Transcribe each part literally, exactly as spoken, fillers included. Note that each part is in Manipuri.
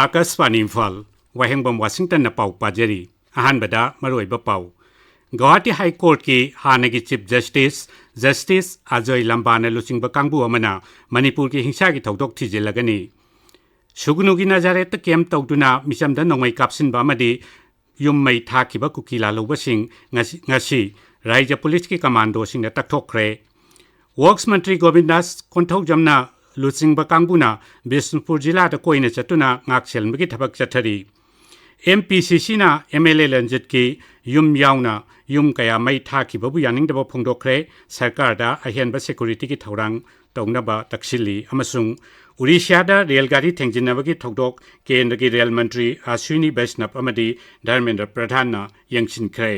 ꯑꯥꯀꯥꯁꯕꯥꯅꯤ ꯏꯝꯐꯥꯜ, ꯋꯥꯍꯦꯡꯕꯝ ꯋꯥꯁꯤꯡꯇꯟꯅ ꯄꯥꯎ ꯄꯥꯖꯔꯤ꯫ ꯑꯍꯥꯟꯕꯗ ꯃꯔꯨꯑꯣꯏꯕ ꯄꯥꯎ꯫ ꯒꯧꯍꯥꯇꯤ ꯍꯥꯏ ꯀꯣꯔꯠꯀꯤ ꯍꯥꯟꯅꯒꯤ ꯆꯤꯐ ꯖꯁꯇꯤꯁ, ꯖꯁꯇꯤꯁ ꯑꯖꯣꯏ ꯂꯝꯕꯥꯅ ꯂꯨꯆꯤꯡꯕ ꯀꯥꯡꯕꯨ ꯑꯃꯅ ꯃꯅꯤꯄꯨꯔꯒꯤ ꯍꯤꯡꯁꯥꯒꯤ ꯊꯧꯗꯣꯛ ꯊꯤꯖꯤꯜꯂꯒꯅꯤ꯫ ꯁꯨꯒꯅꯨꯒꯤ ꯅꯖꯥꯔꯦꯠꯇ ꯀꯦꯝꯞ ꯇꯧꯗꯨꯅ ꯃꯤꯆꯝꯗ ꯅꯣꯡꯃꯩ ꯀꯥꯞꯁꯤꯟꯕ ꯑꯃꯗꯤ ꯌꯨꯝ ꯃꯩ ꯊꯥꯈꯤꯕ ꯀꯨꯀꯤ ꯂꯥꯜꯍꯧꯕꯁꯤꯡ ꯉꯁꯤ, ꯉꯁꯤ ꯔꯥꯏꯖ꯭ꯌ ꯄꯨꯂꯤꯁꯀꯤ ꯀꯃꯥꯟꯗꯣꯁꯤꯡꯅ ꯇꯛꯊꯣꯛꯈ꯭ꯔꯦ꯫ ꯋꯔꯛꯁ ꯃꯟꯇ꯭ꯔꯤ ꯒꯣꯕꯤꯟꯗꯥꯁ ꯀꯣꯟꯊꯧꯖꯝꯅ ꯂꯨꯆꯤꯡꯕ ꯀꯥꯡꯕꯨꯅ ꯕꯤꯁꯅꯨꯄꯨꯔ ꯖꯤꯂꯥꯗ ꯀꯣꯏꯅ ꯆꯠꯇꯨꯅ ꯉꯥꯛꯁꯦꯟꯕꯒꯤ ꯊꯕꯛ ꯆꯠꯊꯔꯤ꯫ ꯑꯦꯝ ꯄꯤ ꯁꯤ ꯁꯤꯅ ꯑꯦꯝ ꯑꯦꯜ ꯑꯦ ꯂꯟꯖꯤꯠꯀꯤ ꯌꯨꯝ ꯌꯥꯎꯅ ꯌꯨꯝ ꯀꯌꯥ ꯃꯩ ꯊꯥꯈꯤꯕꯕꯨ ꯌꯥꯅꯤꯡꯗꯕ ꯐꯣꯡꯗꯣꯛꯈ꯭ꯔꯦ꯫ ꯁꯔꯀꯥꯔꯗ ꯑꯍꯦꯟꯕ ꯁꯦꯀꯨꯔꯤꯇꯤꯒꯤ ꯊꯧꯔꯥꯡ ꯇꯧꯅꯕ ꯇꯛꯁꯤꯜꯂꯤ꯫ ꯑꯃꯁꯨꯡ ꯎꯔꯤꯁ꯭ꯌꯥꯗ ꯔꯦꯜ ꯒꯥꯔꯤ ꯊꯦꯡꯖꯤꯟꯅꯕꯒꯤ ꯊꯧꯗꯣꯛ ꯀꯦꯟꯗ꯭ꯔꯒꯤ ꯔꯦꯜ ꯃꯟꯇ꯭ꯔꯤ ꯑꯁ꯭ꯋꯤꯅꯤ ꯕꯩꯁꯅꯕ ꯑꯃꯗꯤ ꯙꯔꯃꯦꯟꯗ꯭ꯔ ꯄ꯭ꯔꯙꯥꯟꯅ ꯌꯦꯡꯁꯤꯟꯈ꯭ꯔꯦ꯫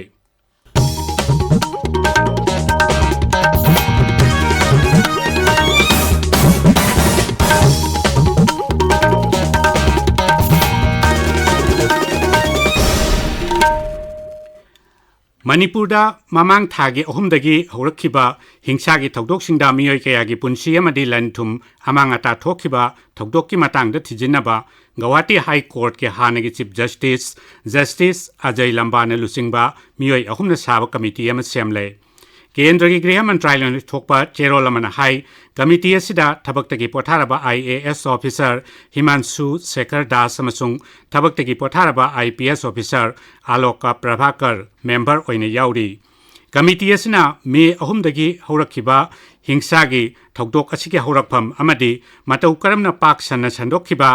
ꯃꯅꯤꯄꯨꯔꯗ ꯃꯃꯥꯡ ꯊꯥꯒꯤ ꯑꯍꯨꯝꯗꯒꯤ ꯍꯧꯔꯛꯈꯤꯕ ꯍꯤꯡꯁꯥꯒꯤ ꯊꯧꯗꯣꯛꯁꯤꯡꯗ ꯃꯤꯑꯣꯏ ꯀꯌꯥꯒꯤ ꯄꯨꯟꯁꯤ ꯑꯃꯗꯤ ꯂꯟ ꯊꯨꯝ ꯑꯃꯥꯡ ꯑꯇꯥ ꯊꯣꯛꯈꯤꯕ ꯊꯧꯗꯣꯛꯀꯤ ꯃꯇꯥꯡꯗ ꯊꯤꯖꯤꯟꯅꯕ ꯒꯧꯍꯥꯇꯤ ꯍꯥꯏ ꯀꯣꯔꯠꯀꯤ ꯍꯥꯟꯅꯒꯤ ꯆꯤꯐ ꯖꯁꯇꯤꯁ, ꯖꯁꯇꯤꯁ ꯑꯖꯌ ꯂꯝꯕꯥꯅ ꯂꯨꯆꯤꯡꯕ ꯃꯤꯑꯣꯏ ꯑꯍꯨꯝꯅ ꯁꯥꯕ ꯀꯃꯤꯇꯤ ꯑꯃ ꯁꯦꯝꯂꯦ꯫ ꯀꯦꯟꯗ꯭ꯔꯒꯤ ꯒ꯭ꯔꯤꯍ ꯃꯟꯇ꯭ꯔꯥꯂꯌꯅ ꯊꯣꯛꯄ ꯆꯦꯔꯣꯜ ꯑꯃꯅ ꯍꯥꯏ, ꯀꯃꯤꯇꯤ ꯑꯁꯤꯗ ꯊꯕꯛꯇꯒꯤ ꯄꯣꯊꯥꯔꯕ I A S officer Himanshu Shekhar Das ꯑꯃꯁꯨꯡ ꯊꯕꯛꯇꯒꯤ ꯄꯣꯊꯥꯔꯕ I P S officer Alok Prabhakar member ꯑꯣꯏꯅ ꯌꯥꯎꯔꯤ꯫ ꯀꯃꯤꯇꯤ ꯑꯁꯤꯅ ꯃꯦ ꯑꯍꯨꯝꯗꯒꯤ ꯍꯧꯔꯛꯈꯤꯕ ꯍꯤꯡꯁꯥꯒꯤ ꯊꯧꯗꯣꯛ ꯑꯁꯤꯒꯤ ꯍꯧꯔꯛꯐꯝ ꯑꯃꯗꯤ ꯃꯇꯧ ꯀꯔꯝꯅ ꯄꯥꯛ ꯁꯟꯅ ꯁꯟꯗꯣꯛꯈꯤꯕ,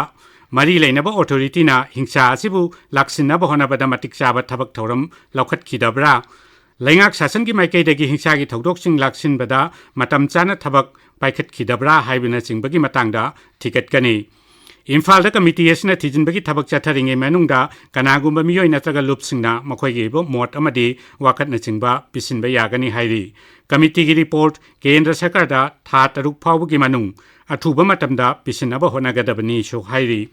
ꯃꯔꯤ ꯂꯩꯅꯕ ꯑꯣꯊꯣꯔꯤꯇꯤꯅ ꯍꯤꯡꯁꯥ ꯑꯁꯤꯕꯨ ꯂꯥꯛꯁꯤꯟꯅꯕ ꯍꯣꯠꯅꯕꯗ ꯃꯇꯤꯛ ꯆꯥꯕ ꯊꯕꯛ ꯊꯧꯔꯝ ꯂꯧꯈꯠꯈꯤꯗꯕ꯭ꯔꯥ, ꯂꯩꯉꯥꯛ ꯁꯥꯁꯟꯒꯤ ꯃꯥꯏꯀꯩꯗꯒꯤ ꯍꯤꯡꯁꯥꯒꯤ ꯊꯧꯗꯣꯛꯁꯤꯡ ꯂꯥꯛꯁꯤꯟꯕꯗ ꯃꯇꯝ ꯆꯥꯅ ꯊꯕꯛ ꯄꯥꯏꯈꯠꯈꯤꯗꯕ꯭ꯔꯥ ꯍꯥꯏꯕꯅꯆꯤꯡꯕꯒꯤ ꯃꯇꯥꯡꯗ ꯊꯤꯒꯠꯀꯅꯤ꯫ ꯏꯝꯐꯥꯜꯗ ꯀꯃꯤꯇꯤ ꯑꯁꯤꯅ ꯊꯤꯖꯤꯟꯕꯒꯤ ꯊꯕꯛ ꯆꯠꯊꯔꯤꯉꯩ ꯃꯅꯨꯡꯗ ꯀꯅꯥꯒꯨꯝꯕ ꯃꯤꯑꯣꯏ ꯅꯠꯇ꯭ꯔꯒ ꯂꯨꯞꯁꯤꯡꯅ ꯃꯈꯣꯏꯒꯤ ꯑꯣꯏꯕ ꯃꯣꯠ ꯑꯃꯗꯤ ꯋꯥꯀꯠꯅꯆꯤꯡꯕ ꯄꯤꯁꯤꯟꯕ ꯌꯥꯒꯅꯤ ꯍꯥꯏꯔꯤ꯫ ꯀꯃꯤꯇꯤꯒꯤ ꯔꯤꯄꯣꯔꯠ ꯀꯦꯟꯗ꯭ꯔ ꯁꯔꯀꯥꯔꯗ ꯊꯥ ꯇꯔꯨꯛ ꯐꯥꯎꯕꯒꯤ ꯃꯅꯨꯡ ꯑꯊꯨꯕ ꯃꯇꯝꯗ ꯄꯤꯁꯤꯟꯅꯕ ꯍꯣꯠꯅꯒꯗꯕꯅꯤꯁꯨ ꯍꯥꯏꯔꯤ꯫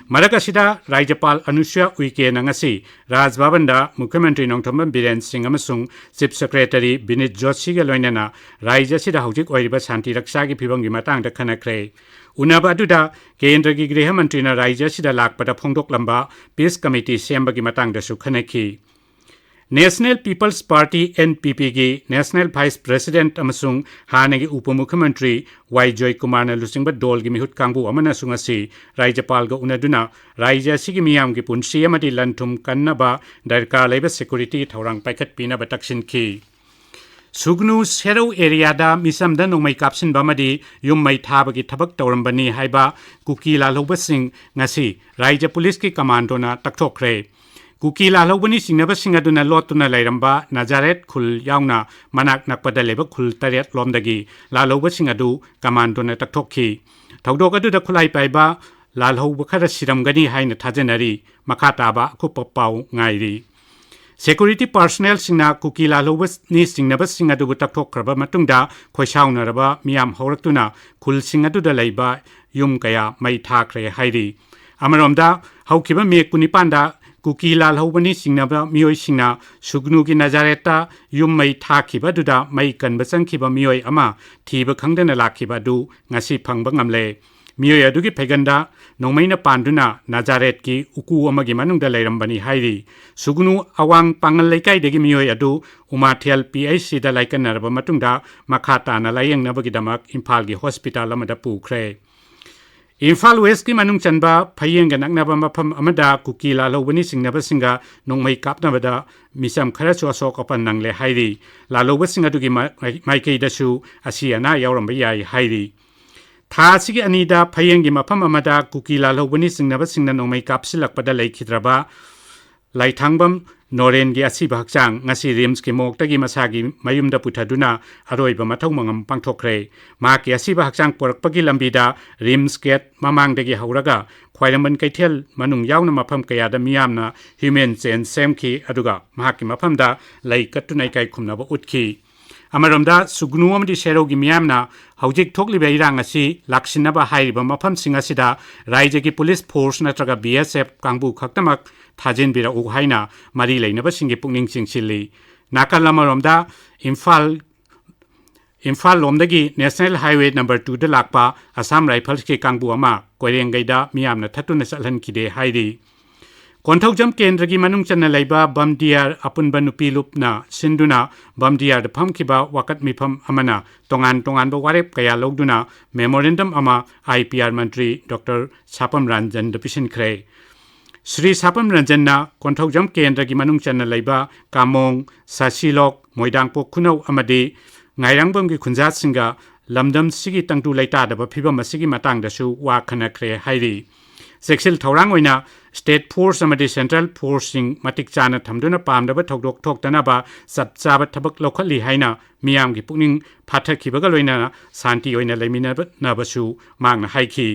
ꯃꯔꯛ ꯑꯁꯤꯗ ꯔꯥꯖ꯭ꯌꯄꯥꯜ ꯑꯅꯨꯁꯨꯌꯥ ꯎꯏꯀꯦꯅ ꯉꯁꯤ ꯔꯥꯖ ꯚꯕꯟꯗ ꯃꯨꯈ꯭ꯌ ꯃꯟꯇ꯭ꯔꯤ ꯅꯣꯡꯊꯣꯝꯕꯝ ꯕꯤꯔꯦꯟ ꯁꯤꯡ ꯑꯃꯁꯨꯡ ꯆꯤꯐ ꯁꯦꯀ꯭ꯔꯦꯇꯔꯤ ꯕꯤꯅꯤꯠ ꯖꯣꯁꯤꯒ ꯂꯣꯏꯅꯅ ꯔꯥꯖ꯭ꯌ ꯑꯁꯤꯗ ꯍꯧꯖꯤꯛ ꯑꯣꯏꯔꯤꯕ ꯁꯥꯟꯇꯤ ꯔꯛꯁꯥꯒꯤ ꯐꯤꯕꯝꯒꯤ ꯃꯇꯥꯡꯗ ꯈꯟꯅꯈ꯭ꯔꯦ꯫ ꯎꯅꯕ ꯑꯗꯨꯗ ꯀꯦꯟꯗ꯭ꯔꯒꯤ ꯒ꯭ꯔꯤꯍ ꯃꯟꯇ꯭ꯔꯤꯅ ꯔꯥꯖ꯭ꯌ ꯑꯁꯤꯗ ꯂꯥꯛꯄꯗ ꯐꯣꯡꯗꯣꯛꯂꯝꯕ peace committee ꯁꯦꯝꯕꯒꯤ ꯃꯇꯥꯡꯗꯁꯨ ꯈꯟꯅꯈꯤ꯫ National People's Party, N P Pꯒꯤ National Vice President ꯑꯃꯁꯨꯡ ꯍꯥꯟꯅꯒꯤ ꯎꯄ ꯃꯨꯈ꯭ꯌꯃꯟꯇ꯭ꯔꯤ ꯋꯥꯏ ꯖꯣꯏꯀꯨꯃꯥꯔꯅ ꯂꯨꯆꯤꯡꯕ ꯗꯣꯜꯒꯤ ꯃꯤꯍꯨꯠ ꯀꯥꯡꯕꯨ ꯑꯃꯅꯁꯨ ꯉꯁꯤ ꯔꯥꯖ꯭ꯌꯄꯥꯜꯒ ꯎꯅꯗꯨꯅ ꯔꯥꯖ꯭ꯌ ꯑꯁꯤꯒꯤ ꯃꯤꯌꯥꯝꯒꯤ ꯄꯨꯟꯁꯤ ꯑꯃꯗꯤ ꯂꯟ ꯊꯨꯝ ꯀꯟꯅꯕ ꯗꯔꯀꯥꯔ ꯂꯩꯕ security ꯊꯧꯔꯥꯡ ꯄꯥꯏꯈꯠꯄꯤꯅꯕ ꯇꯛꯁꯤꯟꯈꯤ꯫ ꯁꯨꯒꯅꯨ ꯁꯦꯔꯧ areaꯗ ꯃꯤꯆꯝꯗ ꯅꯣꯡꯃꯩ ꯀꯥꯞꯁꯤꯟꯕ ꯑꯃꯗꯤ ꯌꯨꯝ ꯃꯩ ꯊꯥꯕꯒꯤ ꯊꯕꯛ ꯇꯧꯔꯝꯕꯅꯤ ꯍꯥꯏꯕ ꯀꯨꯀꯤ ꯂꯥꯜꯍꯧꯕꯁꯤꯡ ꯉꯁꯤ ꯔꯥꯖ꯭ꯌ ꯄꯨꯂꯤꯁꯀꯤ ꯀꯃꯥꯟꯗꯣꯅ ꯇꯛꯊꯣꯛꯈ꯭ꯔꯦ꯫ ꯀꯨꯀꯤ ꯂꯥꯜꯍꯧꯕꯅꯤ ꯆꯤꯡꯅꯕꯁꯤꯡ ꯑꯗꯨꯅ ꯂꯣꯠꯇꯨꯅ ꯂꯩꯔꯝꯕ ꯅꯥꯖꯥꯔꯦꯠ ꯈꯨꯜ ꯌꯥꯎꯅ ꯃꯅꯥꯛ ꯅꯛꯄꯗ ꯂꯩꯕ ꯈꯨꯜ ꯇꯔꯦꯠ ꯂꯣꯝꯗꯒꯤ ꯂꯥꯜꯍꯧꯕꯁꯤꯡ ꯑꯗꯨ ꯀꯃꯥꯟꯗꯣꯅ ꯇꯛꯊꯣꯛꯈꯤ꯫ ꯊꯧꯗꯣꯛ ꯑꯗꯨꯗ ꯈꯨꯠꯂꯥꯏ ꯄꯥꯏꯕ ꯂꯥꯜꯍꯧꯕ ꯈꯔ ꯁꯤꯔꯝꯒꯅꯤ ꯍꯥꯏꯅ ꯊꯥꯖꯅꯔꯤ꯫ ꯃꯈꯥ ꯇꯥꯕ ꯑꯀꯨꯞꯄ ꯄꯥꯎ ꯉꯥꯏꯔꯤ꯫ Security personnelꯁꯤꯡꯅ ꯀꯨꯀꯤ ꯂꯥꯜꯍꯧꯕꯅꯤ ꯆꯤꯡꯅꯕꯁꯤꯡ ꯑꯗꯨꯕꯨ ꯇꯛꯊꯣꯛꯈ꯭ꯔꯕ ꯃꯇꯨꯡꯗ ꯈꯣꯏꯁꯥꯎꯅꯔꯕ ꯃꯤꯌꯥꯝ ꯍꯧꯔꯛꯇꯨꯅ ꯈꯨꯜꯁꯤꯡ ꯑꯗꯨꯗ ꯂꯩꯕ ꯌꯨꯝ ꯀꯌꯥ ꯃꯩ ꯊꯥꯈ꯭ꯔꯦ ꯍꯥꯏꯔꯤ꯫ ꯑꯃꯔꯣꯝꯗ ꯍꯧꯈꯤꯕ ꯃꯦ ꯀꯨꯟꯅꯤꯄꯥꯟꯗ ꯀꯨꯀꯤ ꯂꯥꯜꯍꯧꯕꯅꯤ ꯆꯤꯡꯅꯕ ꯃꯤꯑꯣꯏꯁꯤꯡꯅ ꯁꯨꯒꯅꯨꯒꯤ ꯅꯥꯖꯥꯔꯦꯠꯇ ꯌꯨꯝ ꯃꯩ ꯊꯥꯈꯤꯕ ꯑꯗꯨꯗ ꯃꯩ ꯀꯟꯕ ꯆꯪꯈꯤꯕ ꯃꯤꯑꯣꯏ ꯑꯃ ꯊꯤꯕ ꯈꯪꯗꯅ ꯂꯥꯛꯈꯤꯕ ꯑꯗꯨ ꯉꯁꯤ ꯐꯪꯕ ꯉꯝꯂꯦ꯫ ꯃꯤꯑꯣꯏ ꯑꯗꯨꯒꯤ ꯐꯩꯒꯟꯗ ꯅꯣꯡꯃꯩꯅ ꯄꯥꯟꯗꯨꯅ ꯅꯥꯖꯥꯔꯦꯠꯀꯤ ꯎꯀꯨ ꯑꯃꯒꯤ ꯃꯅꯨꯡꯗ ꯂꯩꯔꯝꯕꯅꯤ ꯍꯥꯏꯔꯤ꯫ ꯁꯨꯒꯅꯨ ꯑꯋꯥꯡ ꯄꯥꯡꯒꯜ ꯂꯩꯀꯥꯏꯗꯒꯤ ꯃꯤꯑꯣꯏ ꯑꯗꯨ ꯎꯃꯥꯊꯦꯜ P H Cꯗ ꯂꯥꯏꯀꯠꯅꯔꯕ ꯃꯇꯨꯡꯗ ꯃꯈꯥ ꯇꯥꯅ ꯂꯥꯌꯦꯡꯅꯕꯒꯤꯗꯃꯛ ꯏꯝꯐꯥꯜꯒꯤ hospital ꯑꯃꯗ ꯄꯨꯈ꯭ꯔꯦ꯫ ꯏꯝꯐꯥꯜ Westꯀꯤ ꯃꯅꯨꯡ ꯆꯟꯕ ꯐꯌꯦꯡꯒ ꯅꯛꯅꯕ ꯃꯐꯝ ꯑꯃꯗ ꯀꯨꯀꯤ ꯂꯥꯜꯍꯧꯕꯅꯤ ꯆꯤꯡꯅꯕꯁꯤꯡꯒ ꯅꯣꯡꯃꯩ ꯀꯥꯞꯅꯕꯗ ꯃꯤꯆꯝ ꯈꯔꯁꯨ ꯑꯁꯣꯛ ꯑꯄꯟ ꯅꯪꯂꯦ ꯍꯥꯏꯔꯤ꯫ ꯂꯥꯜꯍꯧꯕꯁꯤꯡ ꯑꯗꯨꯒꯤ ꯃꯥꯏ-, ꯃꯥꯏꯀꯩꯗꯁꯨ ꯑꯁꯤ ꯑꯅꯥ ꯌꯥꯎꯔꯝꯕ ꯌꯥꯏ ꯍꯥꯏꯔꯤ꯫ ꯊꯥ ꯑꯁꯤꯒꯤ ꯑꯅꯤꯗ ꯐꯌꯦꯡꯒꯤ ꯃꯐꯝ ꯑꯃꯗ ꯀꯨꯀꯤ ꯂꯥꯜꯍꯧꯕꯅꯤ ꯆꯤꯡꯅꯕꯁꯤꯡꯅ ꯅꯣꯡꯃꯩ ꯀꯥꯞꯁꯤꯜꯂꯛꯄꯗ ꯂꯩꯈꯤꯗ꯭ꯔꯕ ꯂꯥꯏꯊꯥꯡꯕꯝ ꯅꯣꯔꯦꯟꯒꯤ ꯑꯁꯤꯕ ꯍꯛꯆꯥꯡ ꯉꯁꯤ RIMSꯀꯤ morgueꯇꯒꯤ ꯃꯁꯥꯒꯤ ꯃꯌꯨꯝꯗ ꯄꯨꯊꯗꯨꯅ ꯑꯔꯣꯏꯕ ꯃꯊꯧ ꯃꯉꯝ ꯄꯥꯡꯊꯣꯛꯈ꯭ꯔꯦ꯫ ꯃꯍꯥꯛꯀꯤ ꯑꯁꯤꯕ ꯍꯛꯆꯥꯡ ꯄꯣꯔꯛꯄꯒꯤ ꯂꯝꯕꯤꯗ RIMS gate ꯃꯃꯥꯡꯗꯒꯤ ꯍꯧꯔꯒ ꯈ꯭ꯋꯥꯏꯔꯝꯕꯟ ꯀꯩꯊꯦꯜ ꯃꯅꯨꯡ ꯌꯥꯎꯅ ꯃꯐꯝ ꯀꯌꯥꯗ ꯃꯤꯌꯥꯝꯅ human chain ꯁꯦꯝꯈꯤ, ꯑꯗꯨꯒ ꯃꯍꯥꯛꯀꯤ ꯃꯐꯝꯗ ꯂꯩ ꯀꯠꯇꯨꯅ ꯏꯀꯥꯏ ꯈꯨꯝꯅꯕ ꯎꯠꯈꯤ꯫ ꯑꯃꯔꯣꯝꯗ ꯁꯨꯒꯅꯨ ꯑꯃꯗꯤ ꯁꯦꯔꯧꯒꯤ ꯃꯤꯌꯥꯝꯅ ꯍꯧꯖꯤꯛ ꯊꯣꯛꯂꯤꯕ ꯏꯔꯥꯡ ꯑꯁꯤ ꯂꯥꯛꯁꯤꯟꯅꯕ ꯍꯥꯏꯔꯤꯕ ꯃꯐꯝꯁꯤꯡ ꯑꯁꯤꯗ ꯔꯥꯏꯖ꯭ꯌꯒꯤ police force ꯅꯠꯇ꯭ꯔꯒ B S F ꯀꯥꯡꯕꯨ ꯈꯛꯇꯃꯛ ꯊꯥꯖꯤꯟꯕꯤꯔꯛꯎ ꯍꯥꯏꯅ ꯃꯔꯤ ꯂꯩꯅꯕꯁꯤꯡꯒꯤ ꯄꯨꯛꯅꯤꯡ ꯆꯤꯡꯁꯤꯜꯂꯤ꯫ ꯅꯥꯀꯜ ꯑꯃꯔꯣꯝꯗ ꯏꯝꯐꯥꯜ ꯏꯝꯐꯥꯜ ꯂꯣꯝꯗꯒꯤ National Highway number two ꯗ ꯂꯥꯛꯄ Assam Rifles ꯀꯤ ꯀꯥꯡꯕꯨ ꯑꯃ ꯀꯣꯏꯔꯦꯡꯒꯩꯗ ꯃꯤꯌꯥꯝꯅ ꯊꯠꯇꯨꯅ ꯆꯠꯍꯟꯈꯤꯗꯦ ꯍꯥꯏꯔꯤ꯫ ꯀꯣꯟꯊꯧꯖꯝ ꯀꯦꯟꯗ꯭ꯔꯒꯤ ꯃꯅꯨꯡ ꯆꯟꯅ ꯂꯩꯕ ꯕꯝꯗꯤꯌꯥꯔ ꯑꯄꯨꯟꯕ ꯅꯨꯄꯤ ꯂꯨꯞꯅ ꯁꯤꯟꯗꯨꯅ ꯕꯝꯗꯤꯌꯥꯔꯗ ꯐꯝꯈꯤꯕ ꯋꯥꯀꯠ ꯃꯤꯐꯝ ꯑꯃꯅ ꯇꯣꯉꯥꯟ ꯇꯣꯉꯥꯟꯕ ꯋꯥꯔꯦꯞ ꯀꯌꯥ ꯂꯧꯗꯨꯅ memorandum ꯑꯃ I P R Mantri doctor ꯁꯥꯄꯝ ꯔꯟꯖꯟꯗ ꯄꯤꯁꯤꯟꯈ꯭ꯔꯦ꯫ Shri ꯁꯥꯄꯝ ꯔꯟꯖꯟꯅ Konthoujam ꯀꯦꯟꯗ꯭ꯔꯒꯤ ꯃꯅꯨꯡ ꯆꯟꯅ ꯂꯩꯕ ꯀꯥꯃꯣꯡ, ꯁꯥꯁꯤꯂꯣꯛ, ꯃꯣꯏꯗꯥꯡꯄꯣꯛ ꯈꯨꯅꯧ ꯑꯃꯗꯤ ꯉꯥꯏꯔꯥꯡꯕꯝꯒꯤ ꯈꯨꯟꯖꯥꯁꯤꯡꯒ ꯂꯝꯗꯝꯁꯤꯒꯤ ꯇꯪꯗꯨ ꯂꯩꯇꯥꯗꯕ ꯐꯤꯕꯝ ꯑꯁꯤꯒꯤ ꯃꯇꯥꯡꯗꯁꯨ ꯋꯥ ꯈꯟꯅꯈ꯭ꯔꯦ ꯍꯥꯏꯔꯤ꯫ ꯆꯦꯛꯁꯤꯜ ꯊꯧꯔꯥꯡ ꯑꯣꯏꯅ state force ꯑꯃꯗꯤ central forceꯁꯤꯡ ꯃꯇꯤꯛ ꯆꯥꯅ ꯊꯝꯗꯨꯅ ꯄꯥꯝꯗꯕ ꯊꯧꯗꯣꯛ ꯊꯣꯛꯇꯅꯕ ꯆꯞ ꯆꯥꯕ ꯊꯕꯛ ꯂꯧꯈꯠꯂꯤ ꯍꯥꯏꯅ ꯃꯤꯌꯥꯝꯒꯤ ꯄꯨꯛꯅꯤꯡ ꯐꯥꯊꯈꯤꯕꯒ ꯂꯣꯏꯅꯅ ꯁꯥꯟꯇꯤ ꯑꯣꯏꯅ ꯂꯩꯃꯤꯟꯅꯅꯕꯁꯨ ꯃꯍꯥꯛꯅ ꯍꯥꯏꯈꯤ꯫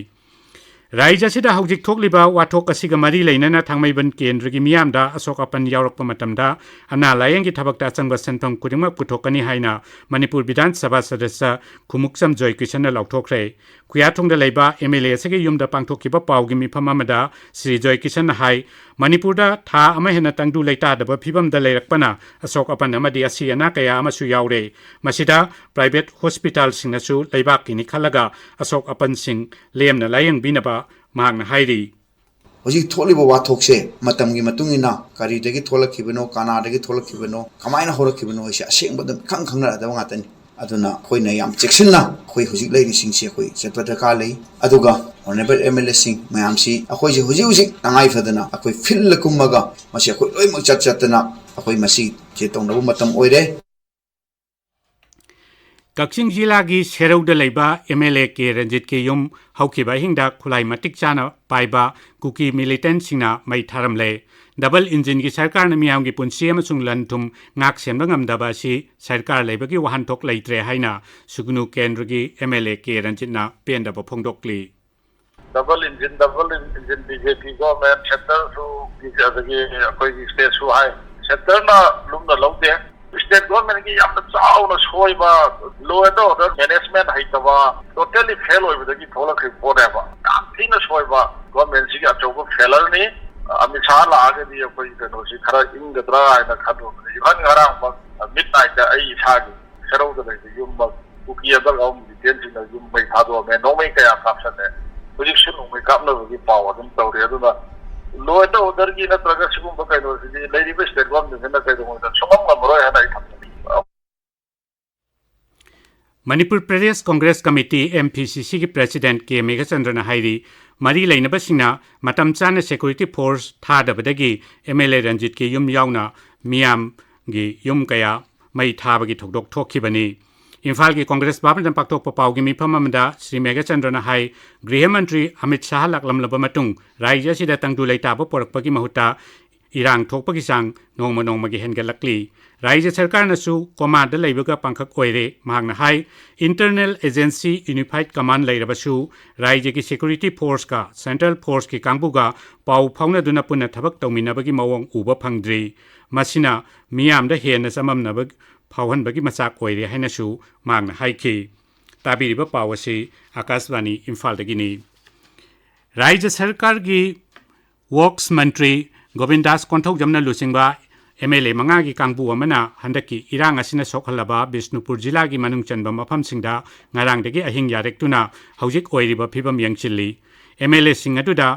ꯔꯥꯏꯖ꯭ꯌ ꯑꯁꯤꯗ ꯍꯧꯖꯤꯛ ꯊꯣꯛꯂꯤꯕ ꯋꯥꯊꯣꯛ ꯑꯁꯤꯒ ꯃꯔꯤ ꯂꯩꯅꯅ ꯊꯥꯡꯃꯩꯕꯟ ꯀꯦꯟꯗ꯭ꯔꯒꯤ ꯃꯤꯌꯥꯝꯗ ꯑꯁꯣꯛ ꯑꯄꯟ ꯌꯥꯎꯔꯛꯄ ꯃꯇꯝꯗ ꯑꯅꯥ ꯂꯥꯌꯦꯡꯒꯤ ꯊꯕꯛꯇ ꯑꯆꯪꯕ ꯁꯦꯟꯐꯝ ꯈꯨꯗꯤꯡꯃꯛ ꯄꯨꯊꯣꯛꯀꯅꯤ ꯍꯥꯏꯅ ꯃꯅꯤꯄꯨꯔ ꯕꯤꯙꯥꯟ ꯁꯚꯥ ꯁꯗꯁ꯭ꯌ ꯈꯨꯃꯨꯛꯆꯝ ꯖꯣꯏ ꯀꯤꯁꯟꯅ ꯂꯥꯎꯊꯣꯛꯈ꯭ꯔꯦ꯫ ꯈꯨꯌꯥꯊꯣꯡꯗ ꯂꯩꯕ M L A ꯑꯁꯤꯒꯤ ꯌꯨꯝꯗ ꯄꯥꯡꯊꯣꯛꯈꯤꯕ ꯄꯥꯎꯒꯤ ꯃꯤꯐꯝ ꯑꯃꯗ ꯁ꯭ꯔꯤ ꯖꯣꯏ ꯀꯤꯁꯟꯅ ꯍꯥꯏ, ꯃꯅꯤꯄꯨꯔꯗ ꯊꯥ ꯑꯃ ꯍꯦꯟꯅ ꯇꯪꯗꯨ ꯂꯩꯇꯥꯗꯕ ꯐꯤꯕꯝꯗ ꯂꯩꯔꯛꯄꯅ ꯑꯁꯣꯛ ꯑꯄꯟ ꯑꯃꯗꯤ ꯑꯁꯤ ꯑꯅꯥ ꯀꯌꯥ ꯑꯃꯁꯨ ꯌꯥꯎꯔꯦ꯫ ꯃꯁꯤꯗ private hospitalꯁꯤꯡꯅꯁꯨ ꯂꯩꯕꯥꯛꯀꯤꯅꯤ ꯈꯜꯂꯒ ꯑꯁꯣꯛ ꯑꯄꯟꯁꯤꯡ ꯂꯦꯝꯅ ꯂꯥꯌꯦꯡꯕꯤꯅꯕ ꯃꯍꯥꯛꯅ ꯍꯥꯏꯔꯤ꯫ ꯍꯧꯖꯤꯛ ꯊꯣꯛꯂꯤꯕ ꯋꯥꯊꯣꯛꯁꯦ ꯃꯇꯝꯒꯤ ꯃꯇꯨꯡ ꯏꯟꯅ ꯀꯔꯤꯗꯒꯤ ꯊꯣꯛꯂꯛꯈꯤꯕꯅꯣ, ꯀꯅꯥꯗꯒꯤ ꯊꯣꯛꯂꯛꯈꯤꯕꯅꯣ, ꯀꯃꯥꯏꯅ ꯍꯧꯔꯛꯈꯤꯕꯅꯣ ꯍꯥꯏꯁꯦ ꯑꯁꯦꯡꯕꯗ ꯈꯪ ꯈꯪꯅꯔꯗꯕ ꯉꯥꯛꯇꯅꯤ꯫ ꯑꯗꯨꯅ ꯑꯩꯈꯣꯏꯅ ꯌꯥꯝ ꯆꯦꯛꯁꯤꯟꯅ ꯑꯩꯈꯣꯏ ꯍꯧꯖꯤꯛ ꯂꯩꯔꯤꯁꯤꯡꯁꯦ ꯑꯩꯈꯣꯏ ꯆꯠꯄ ꯗꯔꯀꯥꯔ ꯂꯩ꯫ ꯑꯗꯨꯒ honourable M L Aꯁꯤꯡ ꯃꯌꯥꯝꯁꯤ ꯑꯩꯈꯣꯏꯁꯦ ꯍꯧꯖꯤꯛ ꯍꯧꯖꯤꯛ ꯇꯉꯥꯏ ꯐꯗꯅ ꯑꯩꯈꯣꯏ fieldꯗ ꯀꯨꯝꯃꯒ ꯃꯁꯤ ꯑꯩꯈꯣꯏ ꯂꯣꯏꯅꯃꯛ ꯆꯠ ꯆꯠꯇꯅ ꯑꯩꯈꯣꯏ ꯃꯁꯤꯁꯦ ꯇꯧꯅꯕ ꯃꯇꯝ ꯑꯣꯏꯔꯦ꯫ ꯀꯛꯆꯤꯡ ꯖꯤꯂꯥꯒꯤ ꯁꯦꯔꯧꯗ ꯂꯩꯕ M L A ꯀꯦ ꯔꯟꯖꯤꯠꯀꯤ ꯌꯨꯝ ꯍꯧꯈꯤꯕ ꯑꯍꯤꯡꯗ ꯈꯨꯠꯂꯥꯏ ꯃꯇꯤꯛ ꯆꯥꯅ ꯄꯥꯏꯕ ꯀꯨꯀꯤ militantꯁꯤꯡꯅ ꯃꯩ ꯊꯥꯔꯝꯂꯦ꯫ Double engineꯒꯤ ꯁꯔꯀꯥꯔꯅ ꯃꯤꯌꯥꯝꯒꯤ ꯄꯨꯟꯁꯤ ꯑꯃꯁꯨꯡ ꯂꯟ ꯊꯨꯝ ꯉꯥꯛ ꯁꯦꯟꯕ ꯉꯝꯗꯕ ꯑꯁꯤ ꯁꯔꯀꯥꯔ ꯂꯩꯕꯒꯤ ꯋꯥꯍꯟꯊꯣꯛ ꯂꯩꯇ꯭ꯔꯦ ꯍꯥꯏꯅ ꯁꯨꯒꯅꯨ ꯀꯦꯟꯗ꯭ꯔꯒꯤ M L A ꯀꯦ ꯔꯟꯖꯤꯠꯅ ꯄꯦꯟꯗꯕ ꯐꯣꯡꯗꯣꯛꯂꯤ꯫ Double engine, double engine B J P government, centreꯁꯨ, ꯑꯗꯒꯤ ꯑꯩꯈꯣꯏꯒꯤ stateꯁꯨ ꯍꯥꯏ꯫ Centreꯅ ꯂꯨꯝꯅ ꯂꯧꯗꯦ꯫ State governmentꯀꯤ ꯌꯥꯝꯅ ꯆꯥꯎꯅ ꯁꯣꯏꯕ, law and order management ꯍꯩꯇꯕ, totally fail ꯑꯣꯏꯕꯗꯒꯤ ꯊꯣꯛꯂꯛꯈ꯭ꯔꯤꯕ ꯄꯣꯠꯅꯦꯕ꯫ ꯌꯥꯝ ꯊꯤꯅ ꯁꯣꯏꯕ, governmentꯁꯤꯒꯤ ꯑꯆꯧꯕ failureꯅꯤ꯫ ꯑꯃꯤꯠ ꯁꯥꯍ ꯂꯥꯛꯑꯒꯗꯤ ꯑꯩꯈꯣꯏꯒꯤ ꯀꯩꯅꯣꯁꯤ ꯈꯔ ꯏꯪꯒꯗ꯭ꯔꯥ ꯍꯥꯏꯅ ꯈꯜꯂꯨꯕꯅꯤ꯫ Even ꯉꯔꯥꯡꯃꯛ midnightꯇ ꯑꯩ ꯏꯁꯥꯒꯤ ꯁꯦꯔꯧꯗ ꯂꯩꯕ ꯌꯨꯝꯃꯛ ꯃꯤ ꯑꯃꯒ ꯑꯍꯨꯝ ꯗꯤꯇꯦꯟꯁꯤꯡꯅ ꯌꯨꯝ ꯃꯩ ꯊꯥꯗꯣꯛꯑꯝꯃꯦ, ꯅꯣꯡꯃꯩ ꯀꯌꯥ ꯀꯥꯞꯁꯜꯂꯦ꯫ ꯍꯧꯖꯤꯛꯁꯨ ꯅꯣꯡꯃꯩ ꯀꯥꯞꯅꯕꯒꯤ ꯄꯥꯎ ꯑꯗꯨꯝ ꯇꯧꯔꯤ꯫ ꯑꯗꯨꯅ ꯂꯣ ꯑꯦꯟ ꯑꯣꯔꯗꯔꯒꯤ ꯅꯠꯇ꯭ꯔꯒ ꯁꯤꯒꯨꯝꯕ ꯀꯩꯅꯣꯁꯤꯗꯤ ꯂꯩꯔꯤꯕ ꯁ꯭ꯇꯦꯠ ꯒꯣꯔꯃꯦꯟꯁꯤꯅ ꯀꯩꯗꯧꯉꯩꯗ ꯁꯨꯡꯉꯝ ꯉꯝꯃꯔꯣꯏ ꯍꯥꯏꯅ ꯑꯩ ꯊꯝꯖꯒꯦ꯫ Manipur Pradesh Congress committee, M P ꯁꯤ ꯁꯤꯒꯤ ꯄ꯭ꯔꯦꯁꯤꯗꯦꯟꯠ ꯀꯦ ꯃꯦꯘꯆꯟꯗ꯭ꯔꯅ ꯍꯥꯏꯔꯤ, ꯃꯔꯤ ꯂꯩꯅꯕꯁꯤꯡꯅ ꯃꯇꯝ ꯆꯥꯅ ꯁꯦꯀ꯭ꯌꯨꯔꯤꯇꯤ ꯐꯣꯔꯁ ꯊꯥꯗꯕꯗꯒꯤ ꯑꯦꯝ ꯑꯦꯜ ꯑꯦ ꯔꯟꯖꯤꯠꯀꯤ ꯌꯨꯝ ꯌꯥꯎꯅ ꯃꯤꯌꯥꯝꯒꯤ ꯌꯨꯝ ꯀꯌꯥ ꯃꯩ ꯊꯥꯕꯒꯤ ꯊꯧꯗꯣꯛ ꯊꯣꯛꯈꯤꯕꯅꯤ꯫ ꯏꯝꯐꯥꯜꯒꯤ ꯀꯣꯡꯒ꯭ꯔꯦꯁ ꯚꯕꯟꯗ ꯄꯥꯡꯊꯣꯛꯄ ꯄꯥꯎꯒꯤ ꯃꯤꯐꯝ ꯑꯃꯗ ꯁ꯭ꯔꯤ ꯃꯦꯘꯆꯟꯗ꯭ꯔꯅ ꯍꯥꯏ, ꯒ꯭ꯔꯤꯍ ꯃꯟꯇ꯭ꯔꯤ ꯑꯃꯤꯠ ꯁꯥꯍ ꯂꯥꯛꯂꯝꯂꯕ ꯃꯇꯨꯡ ꯔꯥꯖ꯭ꯌ ꯑꯁꯤꯗ ꯇꯪꯗꯨ ꯂꯩꯇꯥꯕ ꯄꯣꯔꯛꯄꯒꯤ ꯃꯍꯨꯠꯇ ꯏꯔꯥꯡ ꯊꯣꯛꯄꯒꯤ ꯆꯥꯡ ꯅꯣꯡꯃ ꯅꯣꯡꯃꯒꯤ ꯍꯦꯟꯒꯠꯂꯛꯂꯤ꯫ ꯔꯥꯖ꯭ꯌ ꯁꯔꯀꯥꯔꯅꯁꯨ ꯀꯣꯃꯥꯗ ꯂꯩꯕꯒ ꯄꯥꯡꯈꯛ ꯑꯣꯏꯔꯦ꯫ ꯃꯍꯥꯛꯅ ꯍꯥꯏ, ꯏꯟꯇꯔꯅꯦꯜ ꯑꯦꯖꯦꯟꯁꯤ ꯌꯨꯅꯤꯐꯥꯏꯗ ꯀꯃꯥꯟꯗ ꯂꯩꯔꯕꯁꯨ ꯔꯥꯖ꯭ꯌꯒꯤ ꯁꯦꯀ꯭ꯌꯨꯔꯤꯇꯤ ꯐꯣꯔꯁꯀ ꯁꯦꯟꯇ꯭ꯔꯦꯜ ꯐꯣꯔꯁꯀꯤ ꯀꯥꯡꯕꯨꯒ ꯄꯥꯎ ꯐꯥꯎꯅꯗꯨꯅ ꯄꯨꯟꯅ ꯊꯕꯛ ꯇꯧꯃꯤꯟꯅꯕꯒꯤ ꯃꯑꯣꯡ ꯎꯕ ꯐꯪꯗ꯭ꯔꯤ꯫ ꯃꯁꯤꯅ ꯃꯤꯌꯥꯝꯗ ꯍꯦꯟꯅ ꯆꯃꯝꯅꯕ ꯐꯥꯎꯍꯟꯕꯒꯤ ꯃꯆꯥꯛ ꯑꯣꯏꯔꯦ ꯍꯥꯏꯅꯁꯨ ꯃꯍꯥꯛꯅ ꯍꯥꯏꯈꯤ꯫ ꯇꯥꯕꯤꯔꯤꯕ ꯄꯥꯎ ꯑꯁꯤ ꯑꯥꯀꯥꯁꯕꯥꯅꯤ ꯏꯝꯐꯥꯜꯗꯒꯤꯅꯤ꯫ ꯔꯥꯖ꯭ꯌ ꯁꯔꯀꯥꯔꯒꯤ ꯋꯔꯛꯁ ꯃꯟꯇ꯭ꯔꯤ ꯒꯣꯕꯤꯟꯗꯥꯁ ꯀꯣꯟꯊꯧꯖꯝꯅ ꯂꯨꯆꯤꯡꯕ ꯑꯦꯝ ꯑꯦꯜ ꯑꯦ ꯃꯉꯥꯒꯤ ꯀꯥꯡꯕꯨ ꯑꯃꯅ ꯍꯟꯗꯛꯀꯤ ꯏꯔꯥꯡ ꯑꯁꯤꯅ ꯁꯣꯛꯍꯜꯂꯕ ꯕꯤꯁꯅꯨꯄꯨꯔ ꯖꯤꯂꯥꯒꯤ ꯃꯅꯨꯡ ꯆꯟꯕ ꯃꯐꯝꯁꯤꯡꯗ ꯉꯔꯥꯡꯗꯒꯤ ꯑꯍꯤꯡ ꯌꯥꯔꯦꯛꯇꯨꯅ ꯍꯧꯖꯤꯛ ꯑꯣꯏꯔꯤꯕ ꯐꯤꯕꯝ ꯌꯦꯡꯁꯤꯜꯂꯤ꯫ ꯑꯦꯝ ꯑꯦꯜ ꯑꯦꯁꯤꯡ ꯑꯗꯨꯗ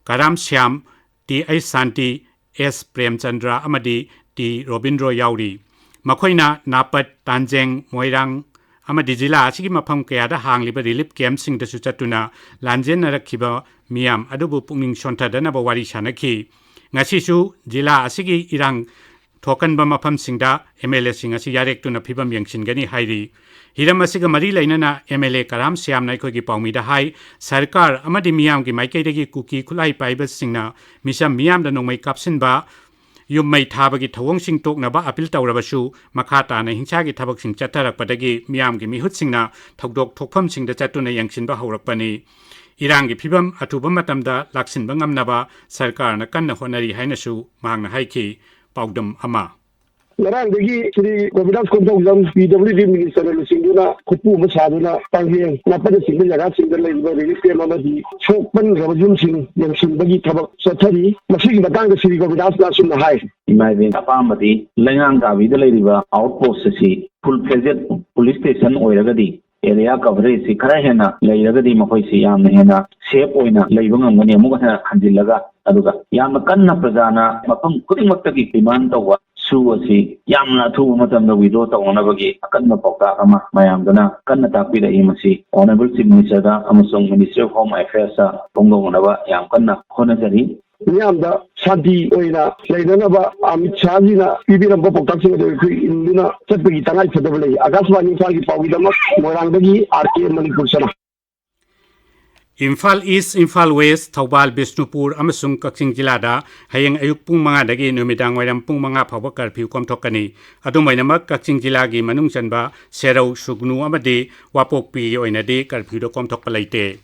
ꯀꯔꯥꯝ ꯁ꯭ꯌꯥꯝ, ꯇꯤ ꯑꯩꯆ ꯁꯥꯟꯇꯤ, ꯑꯦꯁ ꯄ꯭ꯔꯦꯝꯆꯟꯗ꯭ꯔ ꯑꯃꯗꯤ ꯇꯤ ꯔꯣꯕꯤꯟꯗ꯭ꯔꯣ ꯌꯥꯎꯔꯤ꯫ ꯃꯈꯣꯏꯅ ꯅꯥꯄꯠ, ꯇꯥꯟꯖꯦꯡ, ꯃꯣꯏꯔꯥꯡ ꯑꯃꯗꯤ ꯖꯤꯂꯥ ꯑꯁꯤꯒꯤ ꯃꯐꯝ ꯀꯌꯥꯗ ꯍꯥꯡꯂꯤꯕ ꯔꯤꯂꯤꯐ ꯀꯦꯝꯞꯁꯤꯡꯗꯁꯨ ꯆꯠꯇꯨꯅ ꯂꯥꯟꯖꯦꯟꯅꯔꯛꯈꯤꯕ ꯃꯤꯌꯥꯝ ꯑꯗꯨꯕꯨ ꯄꯨꯛꯅꯤꯡ ꯁꯣꯟꯊꯗꯅꯕ ꯋꯥꯔꯤ ꯁꯥꯅꯈꯤ꯫ ꯉꯁꯤꯁꯨ ꯖꯤꯂꯥ ꯑꯁꯤꯒꯤ ꯏꯔꯥꯡ ꯊꯣꯛꯀꯟꯕ ꯃꯐꯝꯁꯤꯡꯗ ꯑꯦꯝ ꯑꯦꯜ ꯑꯦꯁꯤꯡ ꯑꯁꯤ ꯌꯥꯔꯦꯛꯇꯨꯅ ꯐꯤꯕꯝ ꯌꯦꯡꯁꯤꯟꯒꯅꯤ ꯍꯥꯏꯔꯤ꯫ ꯍꯤꯔꯝ ꯑꯁꯤꯒ ꯃꯔꯤ ꯂꯩꯅꯅ ꯑꯦꯝ ꯑꯦꯜ ꯑꯦ ꯀꯔꯥꯝ ꯁ꯭ꯌꯥꯝꯅ ꯑꯩꯈꯣꯏꯒꯤ ꯄꯥꯎꯃꯤꯗ ꯍꯥꯏ, ꯁꯔꯀꯥꯔ ꯑꯃꯗꯤ ꯃꯤꯌꯥꯝꯒꯤ ꯃꯥꯏꯀꯩꯗꯒꯤ ꯀꯨꯀꯤ ꯈꯨꯠꯂꯥꯏ ꯄꯥꯏꯕꯁꯤꯡꯅ ꯃꯤꯆꯝ ꯃꯤꯌꯥꯝꯗ ꯅꯣꯡꯃꯩ ꯀꯥꯞꯁꯤꯟꯕ, ꯌꯨꯝ ꯃꯩ ꯊꯥꯕꯒꯤ ꯊꯧꯑꯣꯡꯁꯤꯡ ꯇꯣꯛꯅꯕ ꯑꯄꯤꯜ ꯇꯧꯔꯕꯁꯨ, ꯃꯈꯥ ꯇꯥꯅ ꯍꯤꯡꯁꯥꯒꯤ ꯊꯕꯛꯁꯤꯡ ꯆꯠꯊꯔꯛꯄꯗꯒꯤ ꯃꯤꯌꯥꯝꯒꯤ ꯃꯤꯍꯨꯠꯁꯤꯡꯅ ꯊꯧꯗꯣꯛ ꯊꯣꯛꯐꯝꯁꯤꯡꯗ ꯆꯠꯇꯨꯅ ꯌꯦꯡꯁꯤꯟꯕ ꯍꯧꯔꯛꯄꯅꯤ꯫ ꯏꯔꯥꯡꯒꯤ ꯐꯤꯕꯝ ꯑꯊꯨꯕ ꯃꯇꯝꯗ ꯂꯥꯛꯁꯤꯟꯕ ꯉꯝꯅꯕ ꯁꯔꯀꯥꯔꯅ ꯀꯟꯅ ꯍꯣꯠꯅꯔꯤ ꯍꯥꯏꯅꯁꯨ ꯃꯍꯥꯛꯅ ꯍꯥꯏꯈꯤ꯫ ꯄꯥꯎꯗꯝ ꯑꯃ꯫ ꯉꯔꯥꯡꯗꯒꯤ ꯁ꯭ꯔꯤ ꯒꯣꯕꯤꯟꯗꯥꯁ ꯀꯣꯟꯊꯧꯖꯝ ꯄꯤ ꯗꯕ꯭ꯂꯤꯎ ꯗꯤ ꯃꯤꯅꯤꯁꯇꯔꯅ ꯂꯨꯆꯤꯡꯗꯨꯅ ꯈꯨꯠꯄꯨ ꯑꯃ ꯁꯥꯗꯨꯅ ꯄꯥꯡꯍꯦꯟ, ꯅꯥꯄꯟꯅꯆꯤꯡꯕ ꯖꯒꯥꯁꯤꯡꯗ ꯂꯩꯔꯤꯕ ꯔꯤꯂꯤꯐ ꯀꯦꯝꯞ ꯑꯃꯗꯤ ꯁꯣꯛꯄꯟꯈ꯭ꯔꯕ ꯌꯨꯝꯁꯤꯡ ꯌꯦꯡꯁꯤꯟꯕꯒꯤ ꯊꯕꯛ ꯆꯠꯊꯔꯤ꯫ ꯃꯁꯤꯒꯤ ꯃꯇꯥꯡꯗ ꯁ꯭ꯔꯤ ꯒꯣꯕꯤꯟꯗꯥꯁꯅ ꯑꯁꯨꯝꯅ ꯍꯥꯏ꯫ ꯏꯃꯥ ꯏꯕꯦꯟ ꯑꯄꯥꯝꯕꯗꯤ ꯂꯩꯉꯥꯡ ꯀꯥꯕꯤꯗ ꯂꯩꯔꯤꯕ ꯑꯥꯎꯠ ꯄꯣꯁ ꯑꯁꯤ ꯐꯨꯜ ꯐ꯭ꯂꯦꯖꯦꯗ ꯄꯨꯂꯤꯁ ꯁ꯭ꯇꯦꯁꯟ ꯑꯣꯏꯔꯒꯗꯤ ꯑꯦꯔꯤꯌꯥ ꯀꯚꯔꯦꯖꯁꯤ ꯈꯔ ꯍꯦꯟꯅ ꯂꯩꯔꯒꯗꯤ ꯃꯈꯣꯏꯁꯤ ꯌꯥꯝꯅ ꯍꯦꯟꯅ ꯁꯦꯐ ꯑꯣꯏꯅ ꯂꯩꯕ ꯉꯝꯒꯅꯤ꯫ ꯑꯃꯨꯛ ꯍꯟꯅ ꯍꯟꯖꯤꯜꯂꯒ, ꯑꯗꯨꯒ ꯌꯥꯝꯅ ꯀꯟꯅ ꯄ꯭ꯔꯖꯥꯅ ꯃꯐꯝ ꯈꯨꯗꯤꯡꯃꯛꯇꯒꯤ ꯗꯤꯃꯥꯟ ꯇꯧꯕ ꯁꯨ ꯑꯁꯤ ꯌꯥꯝꯅ ꯑꯊꯨꯕ ꯃꯇꯝꯗ ꯋꯤꯗ꯭ꯔꯣ ꯇꯧꯅꯅꯕꯒꯤ ꯑꯀꯟꯕ ꯄꯥꯎꯇꯥꯛ ꯑꯃ ꯃꯌꯥꯝꯗꯅ ꯀꯟꯅ ꯇꯥꯛꯄꯤꯔꯛꯏ꯫ ꯃꯁꯤ ꯑꯣꯅꯔꯦꯕꯜ ꯆꯤꯐ ꯃꯤꯅꯤꯁꯇꯔꯗ ꯑꯃꯁꯨꯡ ꯃꯤꯅꯤꯁꯇ꯭ꯔꯤ ꯑꯣꯐ ꯍꯣꯝ ꯑꯦꯐꯤꯌꯔꯁꯇ ꯐꯣꯡꯗꯣꯛꯅꯅꯕ ꯌꯥꯝ ꯀꯟꯅ ꯍꯣꯠꯅꯖꯔꯤ꯫ ꯃꯤꯌꯥꯝꯗ ꯁꯥꯟꯇꯤ ꯑꯣꯏꯅ ꯂꯩꯅꯅꯕ ꯑꯃꯤꯠ ꯁꯥꯍꯖꯤꯅ ꯄꯤꯕꯤꯔꯝꯕ ꯄꯥꯎꯇꯥꯛꯁꯤꯡ ꯑꯗꯨ ꯑꯩꯈꯣꯏ ꯏꯟꯗꯨꯅ ꯆꯠꯄꯒꯤ ꯇꯉꯥꯏ ꯐꯗꯕ ꯂꯩ꯫ ꯑꯀꯥꯁꯕꯥꯅꯤ ꯏꯝꯐꯥꯜꯒꯤ ꯄꯥꯎꯒꯤꯗꯃꯛ ꯃꯣꯏꯔꯥꯡꯗꯒꯤ ꯑꯥꯔ ꯀꯦ ꯃꯅꯤꯄꯨꯔ ꯁꯅꯥ꯫ ꯏꯝꯐꯥꯜ ꯏꯁ, ꯏꯝꯐꯥꯜ ꯋꯦꯁ, ꯊꯧꯕꯥꯜ, ꯕꯤꯁꯅꯨꯄꯨꯔ ꯑꯃꯁꯨꯡ ꯀꯛꯆꯤꯡ ꯖꯤꯂꯥꯗ ꯍꯌꯦꯡ ꯑꯌꯨꯛ ꯄꯨꯡ ꯃꯉꯥꯗꯒꯤ ꯅꯨꯃꯤꯗꯥꯡ ꯋꯥꯏꯔꯝ ꯄꯨꯡ ꯃꯉꯥ ꯐꯥꯎꯕ ꯀꯔꯐ꯭ꯌꯨ ꯀꯣꯝꯊꯣꯛꯀꯅꯤ꯫ ꯑꯗꯨꯝ ꯑꯣꯏꯅꯃꯛ, ꯀꯛꯆꯤꯡ ꯖꯤꯂꯥꯒꯤ ꯃꯅꯨꯡ ꯆꯟꯕ ꯁꯦꯔꯧ, ꯁꯨꯒꯅꯨ ꯑꯃꯗꯤ ꯋꯥꯄꯣꯛꯄꯤꯒꯤ ꯑꯣꯏꯅꯗꯤ ꯀꯔꯐ꯭ꯌꯨꯗ ꯀꯣꯝꯊꯣꯛꯄ ꯂꯩꯇꯦ꯫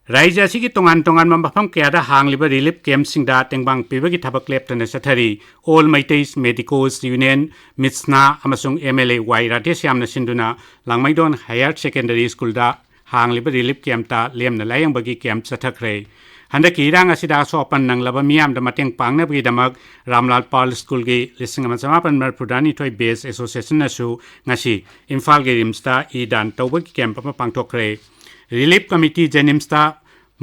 ꯔꯥꯖ꯭ꯌ ꯑꯁꯤꯒꯤ ꯇꯣꯉꯥꯟ ꯇꯣꯉꯥꯟꯕ ꯃꯐꯝ ꯀꯌꯥꯗ ꯍꯥꯡꯂꯤꯕ ꯔꯤꯂꯤꯐ ꯀꯦꯝꯞꯁꯤꯡꯗ ꯇꯦꯡꯕꯥꯡ ꯄꯤꯕꯒꯤ ꯊꯕꯛ ꯂꯦꯞꯇꯅ ꯆꯠꯊꯔꯤ꯫ ꯑꯣꯜ ꯃꯩꯇꯩꯁ ꯃꯦꯗꯤꯀꯣꯁ ꯌꯨꯅꯤꯌꯟ, ꯃꯤꯠꯁꯅꯥ ꯑꯃꯁꯨꯡ ꯑꯦꯝ ꯑꯦꯜ ꯑꯦ ꯋꯥꯏ ꯔꯥꯙꯦꯁ꯭ꯌꯥꯝꯅ ꯁꯤꯟꯗꯨꯅ ꯂꯥꯡꯃꯩꯗꯣꯟ ꯍꯥꯌꯔ ꯁꯦꯀꯦꯟꯗꯔꯤ ꯁ꯭ꯀꯨꯜꯗ ꯍꯥꯡꯂꯤꯕ ꯔꯤꯂꯤꯐ ꯀꯦꯝꯞꯇ ꯂꯦꯝꯅ ꯂꯥꯌꯦꯡꯕꯒꯤ ꯀꯦꯝꯞ ꯆꯠꯊꯈ꯭ꯔꯦ꯫ ꯍꯟꯗꯛꯀꯤ ꯏꯔꯥꯡ ꯑꯁꯤꯗ ꯑꯁꯣꯛ ꯑꯄꯟ ꯅꯪꯂꯕ ꯃꯤꯌꯥꯝꯗ ꯃꯇꯦꯡ ꯄꯥꯡꯅꯕꯒꯤꯗꯃꯛ ꯔꯥꯝꯂꯥꯜ ꯄꯥꯜ ꯁ꯭ꯀꯨꯜꯒꯤ ꯂꯤꯁꯤꯡ ꯑꯃ ꯆꯃꯥꯄꯟ ꯃꯔꯤꯐꯨꯇꯔꯥꯅꯤꯊꯣꯏ ꯕꯦꯁ ꯑꯦꯁꯣꯁꯤꯌꯦꯁꯟꯅꯁꯨ ꯉꯁꯤ ꯏꯝꯐꯥꯜꯒꯤ ꯔꯤꯝꯁꯇ ꯏ ꯗꯥꯟ ꯇꯧꯕꯒꯤ ꯀꯦꯝꯞ ꯑꯃ ꯄꯥꯡꯊꯣꯛꯈ꯭ꯔꯦ꯫ ꯔꯤꯂꯤꯐ ꯀꯃꯤꯇꯤ ꯖꯦꯅꯤꯝꯁꯇ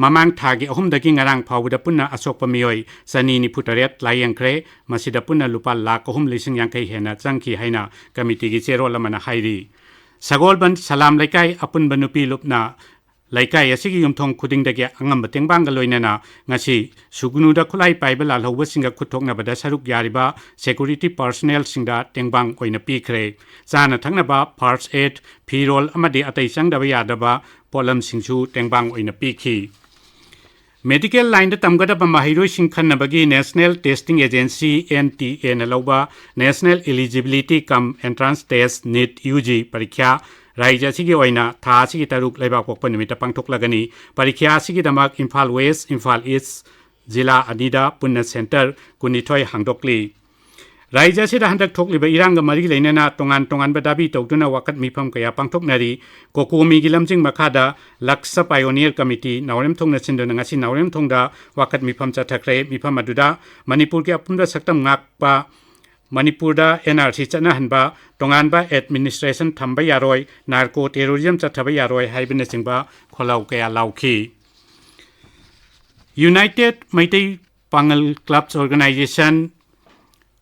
ꯃꯃꯥꯡ ꯊꯥꯒꯤ ꯑꯍꯨꯝꯗꯒꯤ ꯉꯔꯥꯡ ꯐꯥꯎꯕꯗ ꯄꯨꯟꯅ ꯑꯁꯣꯛꯄ ꯃꯤꯑꯣꯏ ꯆꯅꯤ ꯅꯤꯐꯨ ꯇꯔꯦꯠ ꯂꯥꯌꯦꯡꯈ꯭ꯔꯦ꯫ ꯃꯁꯤꯗ ꯄꯨꯟꯅ ꯂꯨꯄꯥ ꯂꯥꯈ ꯑꯍꯨꯝ ꯂꯤꯁꯤꯡ ꯌꯥꯡꯈꯩ ꯍꯦꯟꯅ ꯆꯪꯈꯤ ꯍꯥꯏꯅ ꯀꯃꯤꯇꯤꯒꯤ ꯆꯦꯔꯣꯜ ꯑꯃꯅ ꯍꯥꯏꯔꯤ꯫ ꯁꯒꯣꯜꯕꯟ ꯁꯂꯥꯝ ꯂꯩꯀꯥꯏ ꯑꯄꯨꯟꯕ ꯅꯨꯄꯤ ꯂꯨꯞꯅ ꯂꯩꯀꯥꯏ ꯑꯁꯤꯒꯤ ꯌꯨꯝꯊꯣꯡ ꯈꯨꯗꯤꯡꯗꯒꯤ ꯑꯉꯝꯕ ꯇꯦꯡꯕꯥꯡꯒ ꯂꯣꯏꯅꯅ ꯉꯁꯤ ꯁꯨꯒꯅꯨꯗ ꯈꯨꯠꯂꯥꯏ ꯄꯥꯏꯕ ꯂꯥꯜꯍꯧꯕꯁꯤꯡꯒ ꯈꯨꯠꯊꯣꯛꯅꯕꯗ ꯁꯔꯨꯛ ꯌꯥꯔꯤꯕ ꯁꯦꯀ꯭ꯌꯨꯔꯤꯇꯤ ꯄꯥꯔꯁꯣꯅꯦꯜꯁꯤꯡꯗ ꯇꯦꯡꯕꯥꯡ ꯑꯣꯏꯅ ꯄꯤꯈ꯭ꯔꯦ꯫ ꯆꯥꯅ ꯊꯛꯅꯕ, ꯐꯥꯔꯁ ꯑꯦꯗ, ꯐꯤꯔꯣꯜ ꯑꯃꯗꯤ ꯑꯇꯩ ꯆꯪꯗꯕ ꯌꯥꯗꯕ ꯄꯣꯠꯂꯝꯁꯤꯡꯁꯨ ꯇꯦꯡꯕꯥꯡ ꯑꯣꯏꯅ ꯄꯤꯈꯤ꯫ ꯃꯦꯗꯤꯀꯦꯜ ꯂꯥꯏꯟꯗ ꯇꯝꯒꯗꯕ ꯃꯍꯩꯔꯣꯏꯁꯤꯡ ꯈꯟꯅꯕꯒꯤ national testing agency, N T ꯑꯦꯅ ꯂꯧꯕ national eligibility cum entrance test, NEET U G ꯄꯔꯤꯈ꯭ꯌꯥ ꯔꯥꯖ꯭ꯌ ꯑꯁꯤꯒꯤ ꯑꯣꯏꯅ ꯊꯥ ꯑꯁꯤꯒꯤ ꯇꯔꯨꯛ ꯂꯩꯕꯥꯛꯄꯣꯛꯄ ꯅꯨꯃꯤꯠꯇ ꯄꯥꯡꯊꯣꯛꯂꯒꯅꯤ꯫ ꯄꯔꯤꯈ꯭ꯌꯥ ꯑꯁꯤꯒꯤꯗꯃꯛ ꯏꯝꯐꯥꯜ ꯋꯦꯁ, ꯏꯝꯐꯥꯜ ꯏꯁ ꯖꯤꯂꯥ ꯑꯅꯤꯗ ꯄꯨꯟꯅ ꯁꯦꯟꯇꯔ ꯀꯨꯟꯅꯤꯊꯣꯏ ꯍꯥꯡꯗꯣꯛꯂꯤ꯫ ꯔꯥꯖ꯭ꯌ ꯑꯁꯤꯗ ꯍꯟꯗꯛ ꯊꯣꯛꯂꯤꯕ ꯏꯔꯥꯡꯒ ꯃꯔꯤ ꯂꯩꯅꯅ ꯇꯣꯉꯥꯟ ꯇꯣꯉꯥꯟꯕ ꯗꯥꯕꯤ ꯇꯧꯗꯨꯅ ꯋꯥꯀꯠ ꯃꯤꯐꯝ ꯀꯌꯥ ꯄꯥꯡꯊꯣꯛꯅꯔꯤ꯫ ꯀꯣꯀꯣꯃꯤꯒꯤ ꯂꯝꯖꯤꯡ ꯃꯈꯥꯗ ꯂꯛꯁ ꯄꯥꯏꯑꯣꯅꯤꯌꯔ ꯀꯃꯤꯇꯤ ꯅꯥꯎꯔꯦꯝꯊꯣꯡꯅ ꯁꯤꯟꯗꯨꯅ ꯉꯁꯤ ꯅꯥꯎꯔꯦꯝꯊꯣꯡꯗ ꯋꯥꯀꯠ ꯃꯤꯐꯝ ꯆꯠꯊꯈ꯭ꯔꯦ꯫ ꯃꯤꯐꯝ ꯑꯗꯨꯗ ꯃꯅꯤꯄꯨꯔꯒꯤ ꯑꯄꯨꯟꯕ ꯁꯛꯇꯝ ꯉꯥꯛꯄ, ꯃꯅꯤꯄꯨꯔꯗ ꯑꯦꯟ ꯑꯥꯔ ꯁꯤ ꯆꯠꯅꯍꯟꯕ, ꯇꯣꯉꯥꯟꯕ ꯑꯦꯗꯃꯤꯅꯤꯁꯇ꯭ꯔꯦꯁꯟ ꯊꯝꯕ ꯌꯥꯔꯣꯏ, ꯅꯥꯔꯀꯣ ꯇꯦꯔꯣꯔꯤꯖꯝ ꯆꯠꯊꯕ ꯌꯥꯔꯣꯏ ꯍꯥꯏꯕꯅꯆꯤꯡꯕ ꯈꯣꯜꯂꯥꯎ ꯀꯌꯥ ꯂꯥꯎꯈꯤ꯫ ꯌꯨꯅꯥꯏꯇꯦꯠ ꯃꯩꯇꯩ ꯄꯥꯉꯜ ꯀ꯭ꯂꯕꯁ ꯑꯣꯔꯒꯅꯥꯏꯖꯦꯁꯟ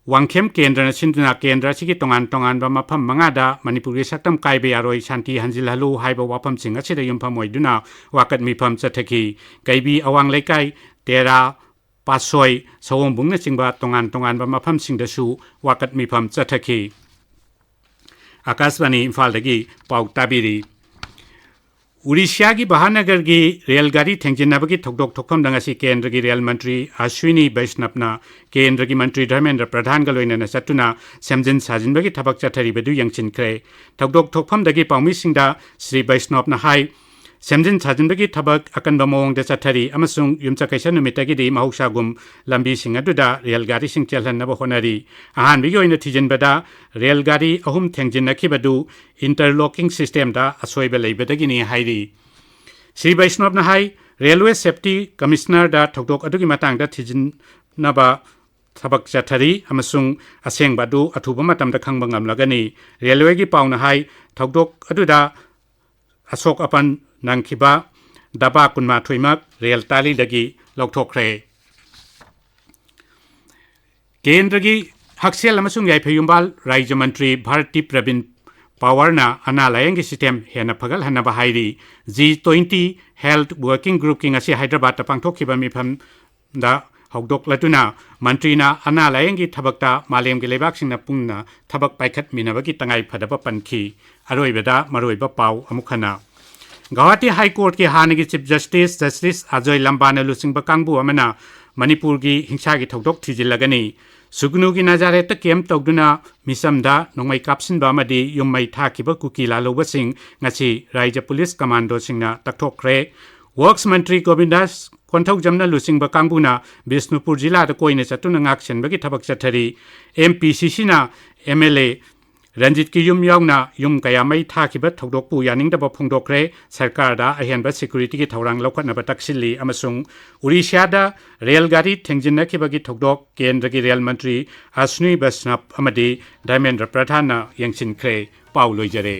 ꯋꯥꯡꯈꯦꯝ ꯀꯦꯟꯗ꯭ꯔꯅ ꯁꯤꯟꯗꯨꯅ ꯀꯦꯟꯗ꯭ꯔ ꯑꯁꯤꯒꯤ ꯇꯣꯉꯥꯟ ꯇꯣꯉꯥꯟꯕ ꯃꯐꯝ ꯃꯉꯥꯗ ꯃꯅꯤꯄꯨꯔꯒꯤ ꯁꯛꯇꯝ ꯀꯥꯏꯕ ꯌꯥꯔꯣꯏ, ꯁꯥꯟꯇꯤ ꯍꯟꯖꯤꯜꯍꯜꯂꯨ ꯍꯥꯏꯕ ꯋꯥꯐꯝꯁꯤꯡ ꯑꯁꯤꯗ ꯌꯨꯝꯐꯝ ꯑꯣꯏꯗꯨꯅ ꯋꯥꯀꯠ ꯃꯤꯐꯝ ꯆꯠꯊꯈꯤ꯫ ꯀꯩꯕꯤ ꯑꯋꯥꯡ ꯂꯩꯀꯥꯏ, ꯇꯦꯔꯥ, ꯄꯥꯠꯁꯣꯏ, ꯁꯑꯣꯝꯕꯨꯡꯅꯆꯤꯡꯕ ꯇꯣꯉꯥꯟ ꯇꯣꯉꯥꯟꯕ ꯃꯐꯝꯁꯤꯡꯗꯁꯨ ꯋꯥꯀꯠ ꯃꯤꯐꯝ ꯆꯠꯊꯈꯤ꯫ ꯑꯀꯥꯁꯕꯥꯅꯤ ꯏꯝꯐꯥꯜꯗꯒꯤ ꯄꯥꯎ ꯇꯥꯕꯤꯔꯤ꯫ ꯎꯔꯤꯁ꯭ꯌꯥꯒꯤ ꯚꯥꯅꯒꯔꯒꯤ ꯔꯦꯜ ꯒꯥꯔꯤ ꯊꯦꯡꯖꯤꯟꯅꯕꯒꯤ ꯊꯧꯗꯣꯛ ꯊꯣꯛꯐꯝꯗ ꯉꯁꯤ ꯀꯦꯟꯗ꯭ꯔꯒꯤ ꯔꯦꯜ ꯃꯟꯇ꯭ꯔꯤ ꯑꯁ꯭ꯋꯤꯅꯤ ꯕꯩꯁꯅꯕꯅ ꯀꯦꯟꯗ꯭ꯔꯒꯤ ꯃꯟꯇ꯭ꯔꯤ ꯙꯔꯃꯦꯟꯗ꯭ꯔ ꯄ꯭ꯔꯙꯥꯟꯒ ꯂꯣꯏꯅꯅ ꯆꯠꯇꯨꯅ ꯁꯦꯝꯖꯤꯟ ꯁꯥꯖꯤꯟꯕꯒꯤ ꯊꯕꯛ ꯆꯠꯊꯔꯤꯕꯗꯨ ꯌꯦꯡꯁꯤꯟꯈ꯭ꯔꯦ꯫ ꯊꯧꯗꯣꯛ ꯊꯣꯛꯐꯝꯗꯒꯤ ꯄꯥꯎꯃꯤꯁꯤꯡꯗ ꯁ꯭ꯔꯤ ꯕꯩꯁꯅꯕꯅ ꯍꯥꯏ, ꯁꯦꯝꯖꯤꯟ ꯁꯥꯖꯤꯟꯕꯒꯤ ꯊꯕꯛ ꯑꯀꯟꯕ ꯃꯑꯣꯡꯗ ꯆꯠꯊꯔꯤ ꯑꯃꯁꯨꯡ ꯌꯨꯝꯁꯀꯩꯁ ꯅꯨꯃꯤꯠꯇꯒꯤꯗꯤ ꯃꯍꯧꯁꯥꯒꯨꯝ ꯂꯝꯕꯤꯁꯤꯡ ꯑꯗꯨꯗ ꯔꯦꯜ ꯒꯥꯔꯤꯁꯤꯡ ꯆꯦꯜꯍꯟꯅꯕ ꯍꯣꯠꯅꯔꯤ꯫ ꯑꯍꯥꯟꯕꯒꯤ ꯑꯣꯏꯅ ꯊꯤꯖꯤꯟꯕꯗ ꯔꯦꯜ ꯒꯥꯔꯤ ꯑꯍꯨꯝ ꯊꯦꯡꯖꯤꯟꯅꯈꯤꯕꯗꯨ ꯏꯟꯇꯔꯂꯣꯀꯤꯡ ꯁꯤꯁꯇꯦꯝꯗ ꯑꯁꯣꯏꯕ ꯂꯩꯕꯗꯒꯤꯅꯤ ꯍꯥꯏꯔꯤ꯫ ꯁ꯭ꯔꯤ ꯕꯩꯁꯅꯕꯅ ꯍꯥꯏ, ꯔꯦꯜꯋꯦ ꯁꯦꯐꯇꯤ ꯀꯃꯤꯁꯅꯔꯗ ꯊꯧꯗꯣꯛ ꯑꯗꯨꯒꯤ ꯃꯇꯥꯡꯗ ꯊꯤꯖꯤꯟꯅꯕ ꯊꯕꯛ ꯆꯠꯊꯔꯤ ꯑꯃꯁꯨꯡ ꯑꯁꯦꯡꯕ ꯑꯗꯨ ꯑꯊꯨꯕ ꯃꯇꯝꯗ ꯈꯪꯕ ꯉꯝꯂꯒꯅꯤ꯫ ꯔꯦꯜꯋꯦꯒꯤ ꯄꯥꯎꯅ ꯍꯥꯏ, ꯊꯧꯗꯣꯛ ꯑꯗꯨꯗ ꯑꯁꯣꯛ ꯑꯄꯟ ꯅꯪꯈꯤꯕ ꯗꯕꯥ ꯀꯨꯟꯃꯥꯊꯣꯏꯃꯛ ꯔꯦꯜ ꯇꯥꯂꯤꯗꯒꯤ ꯂꯧꯊꯣꯛꯈ꯭ꯔꯦ꯫ ꯀꯦꯟꯗ꯭ꯔꯒꯤ ꯍꯛꯁꯦꯜ ꯑꯃꯁꯨꯡ ꯌꯥꯏꯐ ꯌꯨꯝꯕꯥꯜ ꯔꯥꯖ꯭ꯌ ꯃꯟꯇ꯭ꯔꯤ ꯚꯥꯔꯇꯤ ꯄ꯭ꯔꯕꯤꯟ ꯄꯥꯋꯔꯅ ꯑꯅꯥ ꯂꯥꯌꯦꯡꯒꯤ ꯁꯤꯁꯇꯦꯝ ꯍꯦꯟꯅ ꯐꯒꯠꯍꯟꯅꯕ ꯍꯥꯏꯔꯤ꯫ ꯖꯤ ꯇ꯭ꯋꯦꯟꯇꯤ ꯍꯦꯜꯊ ꯋꯥꯔꯀꯤꯡ ꯒ꯭ꯔꯨꯞꯀꯤ ꯉꯁꯤ ꯍꯥꯏꯗ꯭ꯔꯕꯥꯗꯇ ꯄꯥꯡꯊꯣꯛꯈꯤꯕ ꯃꯤꯐꯝꯗ ꯍꯧꯗꯣꯛꯂꯗꯨꯅ ꯃꯟꯇ꯭ꯔꯤꯅ ꯑꯅꯥ ꯂꯥꯌꯦꯡꯒꯤ ꯊꯕꯛꯇ ꯃꯥꯂꯦꯝꯒꯤ ꯂꯩꯕꯥꯛꯁꯤꯡꯅ ꯄꯨꯟꯅ ꯊꯕꯛ ꯄꯥꯏꯈꯠꯃꯤꯟꯅꯕꯒꯤ ꯇꯉꯥꯏ ꯐꯗꯕ ꯄꯟꯈꯤ꯫ ꯑꯔꯣꯏꯕꯗ ꯃꯔꯨꯑꯣꯏꯕ ꯄꯥꯎ ꯑꯃꯨꯛ ꯍꯟꯅ꯫ ꯒꯧꯍꯥꯇꯤ ꯍꯥꯏ ꯀꯣꯔꯠꯀꯤ ꯍꯥꯟꯅꯒꯤ ꯆꯤꯐ ꯖꯁꯇꯤꯁ, ꯖꯁꯇꯤꯁ ꯑꯖꯣꯏ ꯂꯝꯕꯥꯅ ꯂꯨꯆꯤꯡꯕ ꯀꯥꯡꯕꯨ ꯑꯃꯅ ꯃꯅꯤꯄꯨꯔꯒꯤ ꯍꯤꯡꯁꯥꯒꯤ ꯊꯧꯗꯣꯛ ꯊꯤꯖꯤꯜꯂꯒꯅꯤ꯫ ꯁꯨꯒꯅꯨꯒꯤ ꯅꯖꯥꯔꯦꯠꯇ ꯀꯦꯝꯞ ꯇꯧꯗꯨꯅ ꯃꯤꯆꯝꯗ ꯅꯣꯡꯃꯩ ꯀꯥꯞꯁꯤꯟꯕ ꯑꯃꯗꯤ ꯌꯨꯝ ꯃꯩ ꯊꯥꯈꯤꯕ ꯀꯨꯀꯤ ꯂꯥꯜꯍꯧꯕꯁꯤꯡ ꯉꯁꯤ ꯔꯥꯖ꯭ꯌ ꯄꯨꯂꯤꯁ ꯀꯃꯥꯟꯗꯣꯁꯤꯡꯅ ꯇꯛꯊꯣꯛꯈ꯭ꯔꯦ꯫ ꯋꯔꯛꯁ ꯃꯟꯇ꯭ꯔꯤ ꯒꯣꯕꯤꯟꯗꯥꯁ ꯀꯣꯟꯊꯧꯖꯝꯅ ꯂꯨꯆꯤꯡꯕ ꯀꯥꯡꯕꯨꯅ ꯕꯤꯁꯅꯨꯄꯨꯔ ꯖꯤꯂꯥꯗ ꯀꯣꯏꯅ ꯆꯠꯇꯨꯅ ꯉꯥꯛ ꯁꯦꯟꯕꯒꯤ ꯊꯕꯛ ꯆꯠꯊꯔꯤ꯫ ꯑꯦꯝ ꯄꯤ ꯁꯤ ꯁꯤꯅ ꯑꯦꯝ ꯑꯦꯜ ꯑꯦ ꯔꯟꯖꯤꯠ ꯀꯤꯌꯨꯝ ꯌꯥꯎꯅ ꯌꯨꯝ ꯀꯌꯥ ꯃꯩ ꯊꯥꯈꯤꯕ ꯊꯧꯗꯣꯛꯄꯨ ꯌꯥꯅꯤꯡꯗꯕ ꯐꯣꯡꯗꯣꯛꯈ꯭ꯔꯦ꯫ ꯁꯔꯀꯥꯔꯗ ꯑꯍꯦꯟꯕ ꯁꯦꯀ꯭ꯌꯨꯔꯤꯇꯤꯒꯤ ꯊꯧꯔꯥꯡ ꯂꯧꯈꯠꯅꯕ ꯇꯛꯁꯤꯜꯂꯤ ꯑꯃꯁꯨꯡ ꯎꯔꯤꯁ꯭ꯌꯥꯗ ꯔꯦꯜ ꯒꯥꯔꯤ ꯊꯦꯡꯖꯤꯟꯅꯈꯤꯕꯒꯤ ꯊꯧꯗꯣꯛ ꯀꯦꯟꯗ꯭ꯔꯒꯤ ꯔꯦꯜ ꯃꯟꯇ꯭ꯔꯤ ꯑꯁ꯭ꯅꯤ ꯕꯩꯁꯅꯕ ꯑꯃꯗꯤ ꯙꯔꯃꯦꯟꯗ꯭ꯔ ꯄ꯭ꯔꯙꯥꯟꯅ ꯌꯦꯡꯁꯤꯟꯈ꯭ꯔꯦ꯫ ꯄꯥꯎ ꯂꯣꯏꯖꯔꯦ꯫